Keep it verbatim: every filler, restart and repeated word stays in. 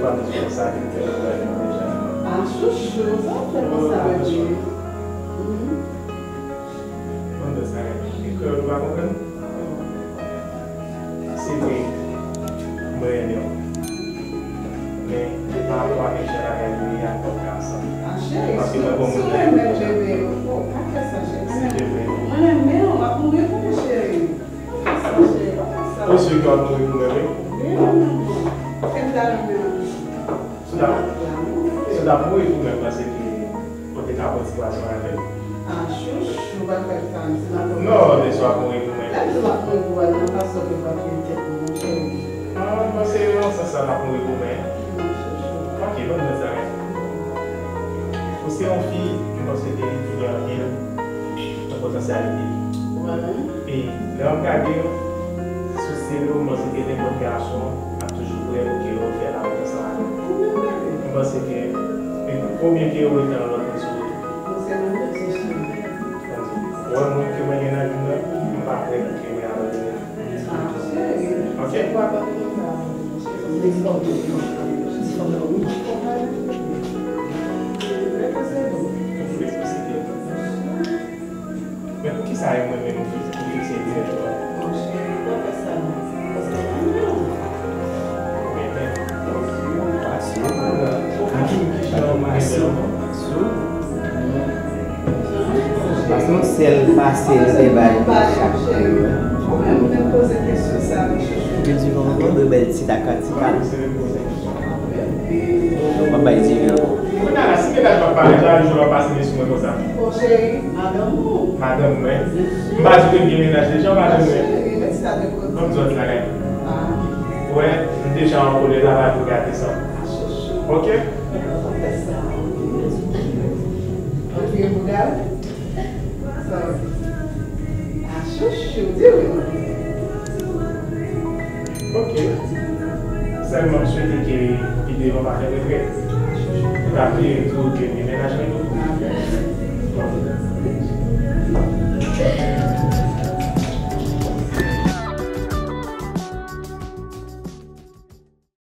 Sa ki te fè nou deja. Ah, chouchou, sa w fè konsa, bebe? Mhm. Bon, sa, e kreyòl ou pa konprann? Se vre, mwen renmen w. Men, se pa rapò avèk jan bagay yo ye ak lòt gason. Ah, cheri, paske si, mwen, bon, si w renmen m, bebe, oh, pa fè sa, cheri. Se vre. Mwen renmen w, m ap mouri pou ou, cheri. Pa fè sa, cheri, pa fè sa. Ou si ke w ap mouri pou mwen, wi? Wi, mwen menm, non. Kèm ta renmen w. Si w t ap, si w t ap mouri pou mwen, m panse ke ou te ka pran ti pwason avè m. Ah, chouchou, pa fè sa, m si m ap mouri. Non, men si w ap mouri pou mwen. Lè m di m ap mouri pou ou a, nan fason ke w ap fè tèt mwen, monchè. Ah, m panse nan sans sa w ap mouri pou mwen. Non, chouchou. Ok, ban m di sa. Ou se yon fi, m panse ke li gen anpil nan potansyalite. Vwala. E lè w ap gade yo, sou stil ou, m panse ke nenpòt gason ap toujou prè pou ke yo fè lamour ansanm avè w. M panse ke li pi bon ke yo rete nan lòt moun sou wout ou. Ou wè moun ke mwen gen nan vi m nan, m pa prè pou ke mwen abandone. Ah, cheri. Ok. Se pou abandone sa. Men poukisa e mwen menm ki, ki fikse dirèk la? Monchè, pa fè sa non. Paske mwen menm. Men, men. Paske mwen menm. Paske yon sèl pase nou te bay chak moun. Ou menm ou te poze kesyon sa, wi, chouchou. Ke di bon, bon, bèl ti ta kantika. M ap bay Jimmy ankò. Kounye a la, si mennaj m ap parèt la, yon jou l ap pase men sou mwen konsa. O cheri, madanm ou. Madanm mwen. M pa di ke m gen mennaj deja, madanm mwen. Cheri, met sa de kote. Ban m di w yon ti bagay. Ah. Ou wè, m deja an kolè, la pa vin gate sa. Ah, chouchou. Ok? Fè sa. Ok, bouda. Sa, ah, chouchou, di wi, non. Ok. Sèlman m swete ke pi devan pa fè regrèt. E pa bliye tou ke m gen mennaj mwen tou. Ok.